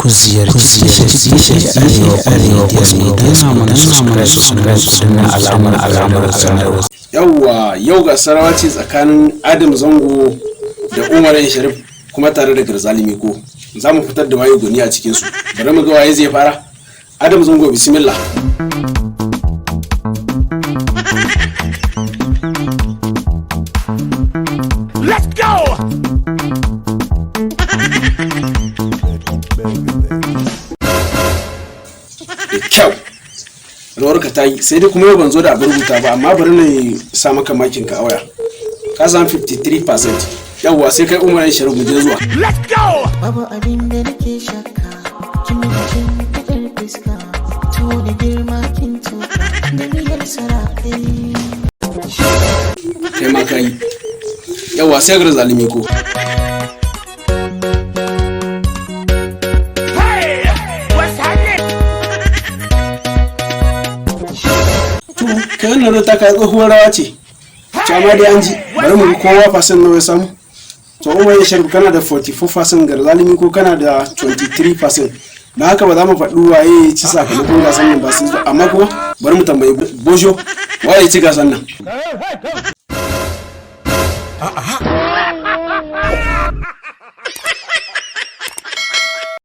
Ku ziyarci tashar Arewa Arewa mana subscribe, ku danna alamar sanarwa. Yawwa, yau gasar rawa ce tsakanin Adam Zango da Umar M Sharif, kuma tare da Garzali Miko. Za mu fitar da waye gwani a cikinsu. Bari mu ga waye zai fara. Adam Zango, bismillah. Let's go! Da kyau, rawarka ta yi, sai dai kuma yau ban zo da abin rubuta ba, amma bari na sa maka makin ka a waya. Ka samu 53%. Yawwa, sai kai Umar M Sharif, mu je zuwa. Let's go! Babu abin da nake shakka, kin min fitar fuska, tuwo da girma kin tuka, da miyar sarakai. Kai ma ka yi. Yawwa, sai Garzali Miko. Hey! What's happening? To, kai, wannan rawar taka tsohuwar rawa ce ma dai an ji. Bari mu ga kowa percent nawa ya samu. To, Umar M Sharif, kana da 44%, Garzali Miko kana da 23%. Don haka ba za mu faɗi waye ya ci sakamakon gasar nan ba sai zuwa. Amma kuma bari mu tambayi Bojo, waye ya ci gasar nan?